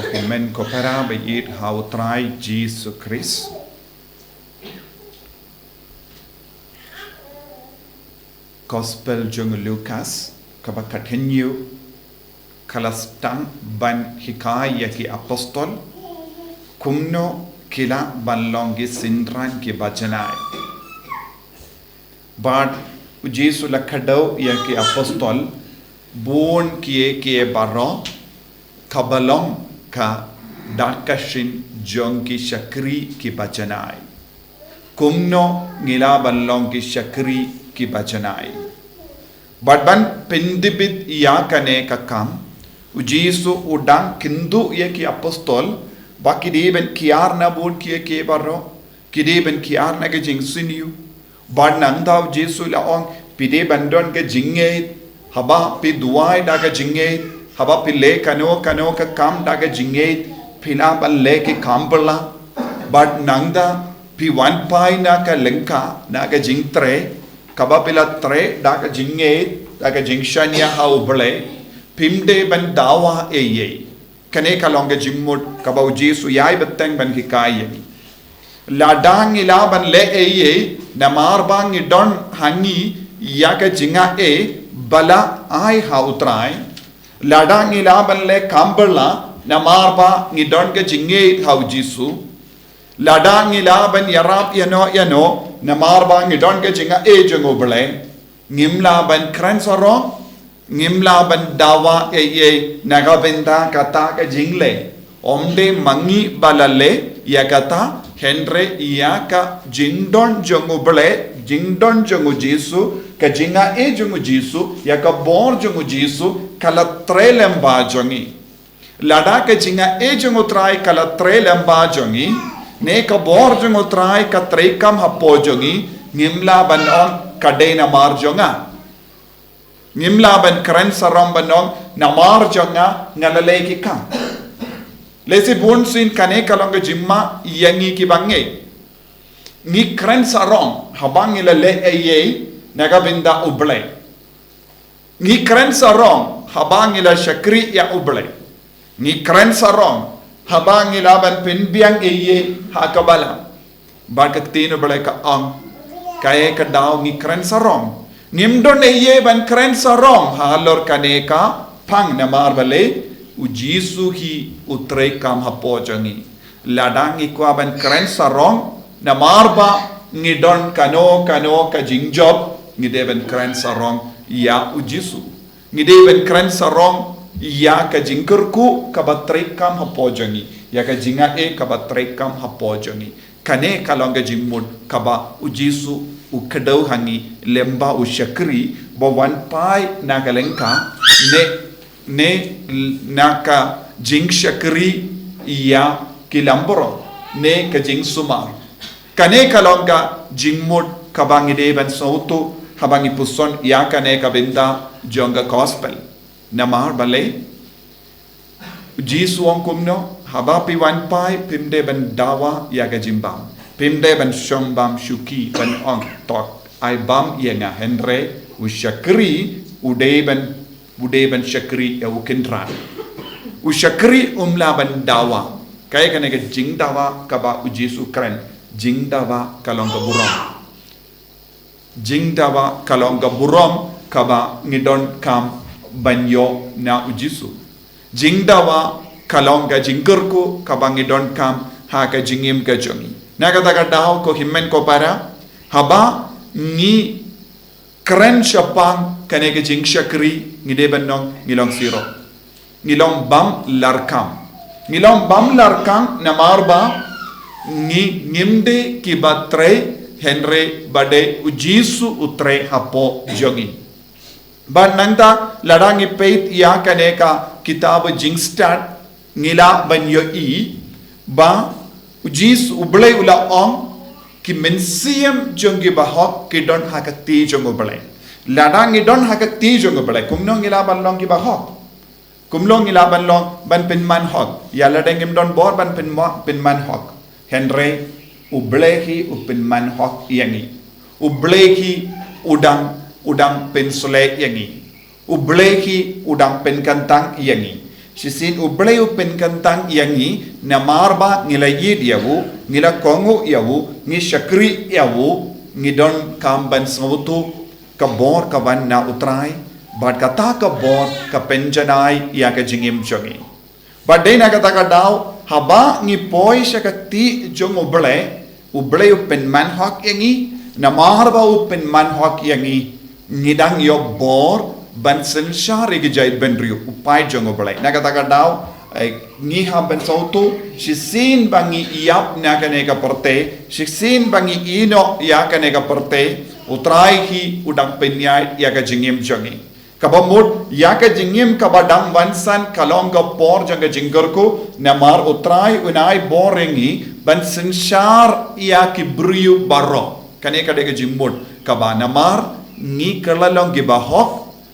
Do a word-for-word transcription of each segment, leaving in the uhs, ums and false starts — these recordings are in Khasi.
Hynmen ko para ba ïeit ha u Trai Jisu Khrist. Gospel jong u Lukas, kaba khatynñiew, ka la sdang ban hikai ïa ki apostol kumno ki lah ban long ki synran kiba janai. Bad u Jisu la kdew ïa ki apostol, bun kiei kiei baroh, kaba long ka dak ka shin jong ki shakri kiba janai. Kumno ngi lah ban long ki shakri kiba janai? Bad ban pyndep bit ïa kane ka kam, u Jisu u dang kynduh ïa ki apostol ba ki dei ban kiar na bun kiei kiei baroh, ki dei ban kiar na ka jingsniew. Bad nangta u Jisu la ong, phi dei ban don ka jingngeit haba phi duwai da ka jingngeit, haba phi leh kano kano ka kam da ka jingngeit, phi lah ban leh ki kam bylla. Bad nangta phi wan phai na ka lyngkha, na ka jingtrei, kaba phi la trei da ka jingngeit, da ka jingshaniah ha u Blei, phim dei ban dawa ei ei. Kane ka long ka jingmut kaba u Jisu u ïai bteng ban hikai ïa ngi. Lada ngi lah ban leh ei ei namar ba ngi don ha ngi ïa ka jingaiei ba la ai ha u Trai. Lada ngi lah ban leh kam bylla namar ba ngi don ka jingngeit ha u Jisu. Lada ngi lah ban ïarap ïano ïano namar ba ngi don ka jingaiei jong u Blei. Ngim lah ban kren sarong, ngim lah ban dawa ei ei na ka bynta kata ka jingleh. Ym dei ma ngi ba la leh ïa kata, hynrei ïa ka jingdon jong u Blei, jingdon jong u Jisu, ka jingaiei jong u Jisu, ïa ka bor jong u Jisu, ka la trei lem bad jong ngi. Lada ka jingaiei jong u Trai ka la trei lem bad jong ngi, ne ka bor jong u Trai ka trei kam hapoh jong ngi, ngim lah ban ong ka dei namar jong nga. Ngim lah ban kren sarong ban ong namar jong nga nga la leh ki kam. Lehse bunsien kane ka long ka jingma ïa ngi kiba ngeit. Ngi kren sarong haba ngi la leh ei ei na ka bynta u Blei. Ngi kren sarong haba ngi la shakri ïa u Blei. Ngi kren sarong haba ngi lah ban pynbiang ei ei ha ka balang. Bad ka ktien u Blei ka ong, kaei ka daw ngi kren sarong? Ngim don ei ei ban kren sarong halor kane ka phang namar balei u Jisu hi u trei kam hapoh jong ngi. Lada ngi kwah ban kren sarong namar ba ngi don kano kano ka jingjop, ngi dei ban kren sarong ïa u Jisu. Ngi dei ban kren sarong ïa ka jingkyrkhu kaba trei kam hapoh jong ngi, ïa ka jingaiei kaba trei kam hapoh jong ngi. Kane ka long ka jingmut kaba u Jisu u kdew ha ngi lem bad u shakri ba wan phai na ka lyngkha, ne ne na ka jingshakri ïa ki lambaroh, ne ka jingsumar. Kane ka long ka jingmut kaba ngi dei ban sngewthuh haba ngi puson ïa kane ka bynta jong ka gospel. Namar balei? U Jisu u ong kumno, haba phi wan phai phim dei ban dawa ïa ka jingbam. Phim dei ban shong bam shuki ban ong, to ai bam ïa nga, hynrei u shakri u dei ban u dei ban shakri ïa u kynrad. U shakri um lah ban dawa. Kaei kane ka jingdawa kaba u Jisu u kren? Jingdawa ka long ka burom. Jingdawa ka long ka burom kaba ngi donkam ban ïoh na u Jisu. Jingdawa ka long ka jingkyrkhu kaba ngi donkam ha ka jingim ka jong ngi. Na kata ka daw ko hynmen ko para, haba ngi kren shaphang kane ka jingshakri, ngi dei ban ong ngi long siro. Ngi long bym larkam. Ngi long bym larkam namar ba ngi ngim dei kiba trei, hynrei ba dei u Jisu u trei hapoh jong ngi. Bad nangta lada ngi peit ïa kane ka kitab Jingstad, ngi lah ban ïohi ba u Jisu, u Blei u la ong, ki mynsiem jong ki bahok ki don ha ka kti jong u Blei. Lada ngi don ha ka kti jong u Blei, kumno ngi lah ban long ki bahok? Kumno ngi lah ban long ban pynman hok? Ïa lada ngim don bor ban pynma-, pynman hok, hynrei u Blei hi u pynman hok ïa ngi. U Blei hi u dang, u dang pynshlei ïa ngi. U Blei hi u dang pynkyntang ïa ngi. Shisien U Blei u pynkyntang ïa ngi, namar ba ngi la ïeit ïa u, ngi la kohnguh ïa u, ngi shakri ïa u, ngi donkam ban sngewthuh ka bor ka wan na U Trai, bad kata ka bor ka pynjanai ïa ka jingim jong ngi. Bad dei na kata ka daw, haba ngi poi sha ka kti jong U Blei, U Blei u pynman hok ïa ngi, namar ba u pynman hok ïa ngi, ngi dang ïoh bor ban synshar ïa ki jaitbynriew, u paid jong U Blei. Na kata ka daw, eh, ngi hap ban sngewthuh, shisien ba ngi ïap na kane ka pyrthei, shisien ba ngi ïehnoh ïa kane ka pyrthei, U Trai hi u dang pynïaid ïa ka jingim jong ngi. Kaba mut, ïa ka jingim kaba dang wan san ka long ka por jong ka jingkyrkhu, namar U Trai un ai bor ïa ngi ban synshar ïa ki briew baroh. Kane ka dei ka jingmut kaba namar ngi kylla long kiba hok,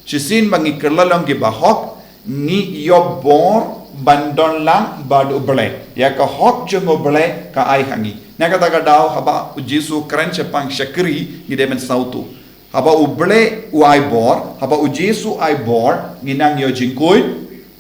shisien ba ngi kylla long kiba hok, ngi ïoh bor ban don lang bad U Blei. Ïa ka hok jong U Blei ka ai ha ngi. Na kata ka daw haba U Jisu u kren shaphang shakri, ngi dei ban sngewthuh. Haba U Blei u ai bor, haba U Jisu u ai bor, ngi nang ïoh jingkhuid,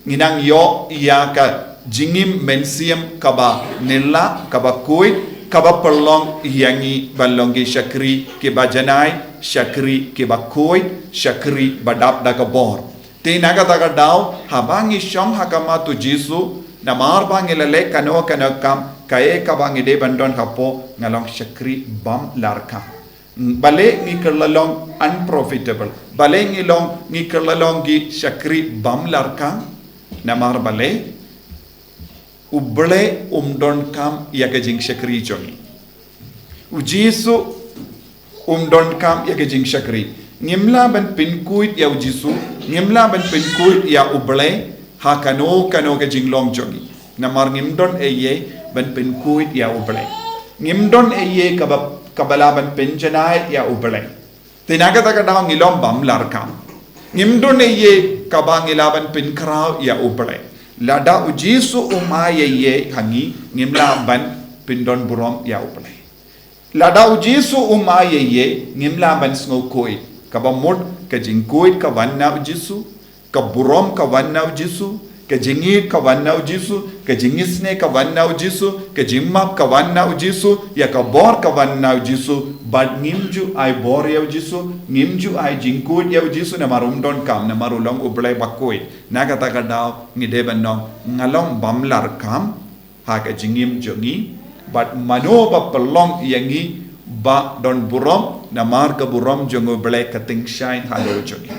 ngi nang ïoh ïa ka jingim mynsiem kaba nila, kaba khuid, kaba pynlong ïa ngi ban long ki shakri kiba janai, shakri kiba khuid, shakri ba dap da ka bor. Te na kata ka daw, haba ngi shong ha khmat U Jisu, namar ba ngi la leh kano kano ka kam, kaei kaba ngi dei ban don hapoh, nga long shakri bym lah kam. Balei ngi kylla long unprofitable? Balei ngi long, ngi kylla long ki shakri bym lah kam? Namar balei? U Blei um donkam ïa ka jingshakri jong ngi. U Jisu um donkam ïa ka jingshakri. Ngim lah ban pynkhuid ïa U Jisu, ngim lah ban pynkhuid ïa U Blei, ha kano kano ka jinglong jong ngi. Namar ngim don ei ei ban pynkhuid ïa U Blei. Ngim don ei ei kaba, kaba lah ban pynjanai ïa U Blei. Te na kata ka daw ngi long bym lah kam. Ngim don ei ei kaba ngi lah ban pynkhraw ïa U Blei. Lada U Jisu um ai ei ei ha ngi, ngim lah ban pyndon burom ïa U Blei. Lada U Jisu um ai ei ei, ngim lah ban sngewkhuid. Kaba mut ka jingkhuid ka wan na U Jisu, ka burom ka wan na U Jisu, ka jingïeit ka wan na U Jisu, ka jingisynei ka wan na U Jisu, ka jingmap ka wan na U Jisu, ïa ka bor ka wan na U Jisu, bad ngim ju ai bor ïa U Jisu, ngim ju ai jingkhuid ïa U Jisu, namar um donkam, namar u long U Blei bakhuid. Na kata ka daw, ngi dei ban ong, nga long bym lah kam, ha ka jingim jong ngi, bad mano ba pynlong ïa ngi, ba don burom, namar ka burom jong U Blei ka tyngshaiñ halor jong ngi.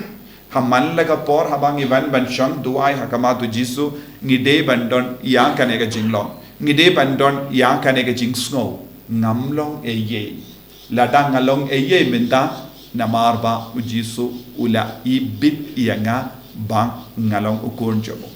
Ha man la ka por haba ngi wan ban shong duwai ha khmat U Jisu, ngi dei ban don ïa kane ka jinglong. Ngi dei ban don ïa kane ka jingsngew. Ngam long ei ei. Lada nga long ei ei mynta, namar ba U Jisu u la ibit ïa nga ba nga long u khun jong u.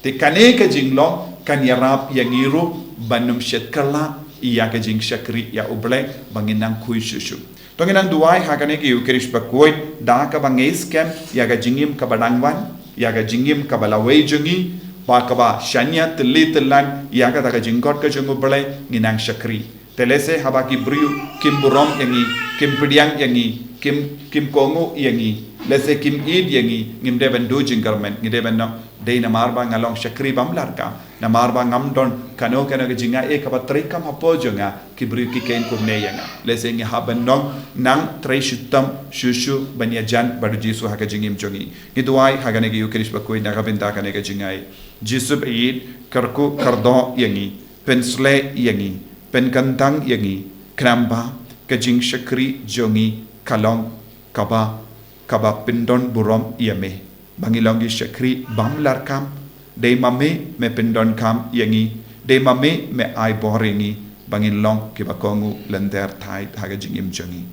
Te kane ka jinglong kan ïarap ïa ngi ruh ban ym shet kylla ïa ka jingshakri ïa U Blei ba ngin nang khuid shuh shuh. To ngin nang duwai ha kane ka Eucharist bakhuid da kaba ngi skhem ïa ka jingim kaba dang wan, ïa ka jingim kaba lawei jong ngi, ba kaba shaniah tylli tyllan ïa kata ka jingkhot ka jong U Blei, ngin nang shakri. Te lehse haba ki briew kim burom ïa ngi, kim pdiang ïa ngi, kim, kim kohnguh ïa ngi, lehse kim ïeit ïa ngi, ngim dei ban duh jingkyrmen, ngi dei ban ong, dei namar ba nga long shakri bym lah kam, namar ba ngam don kano kano ka jingai ei kaba treikam hapoh jong nga, ki briew ki kheiñ kumne ïa nga. Lehse ngi hap ban ong, nang trei shitom shuh shuh ban ïajan bad U Jisu ha ka jingim jong ngi. Ngi duwai ha kane ka Eucharist bakhuid na ka bynta kane ka jingai. Jisu baieit, kyrkhu kyrdoh ïa ngi, pynshlei ïa ngi, pynkyntang ïa ngi, khnang ba ka jingshakri jong ngi ka long kaba, kaba pyndon burom ïa me. Ba ngin long ki shakri bym lah kam, dei ma me me pyndonkam ïa ngi, dei ma me me ai bor ïa ngi, ba ngin long kiba kohnguh lynter thait ha ka jingim jong ngi.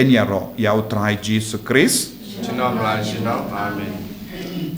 Yn ïaroh ïa U Trai Jisu Khrist. Junom la junom. Amen.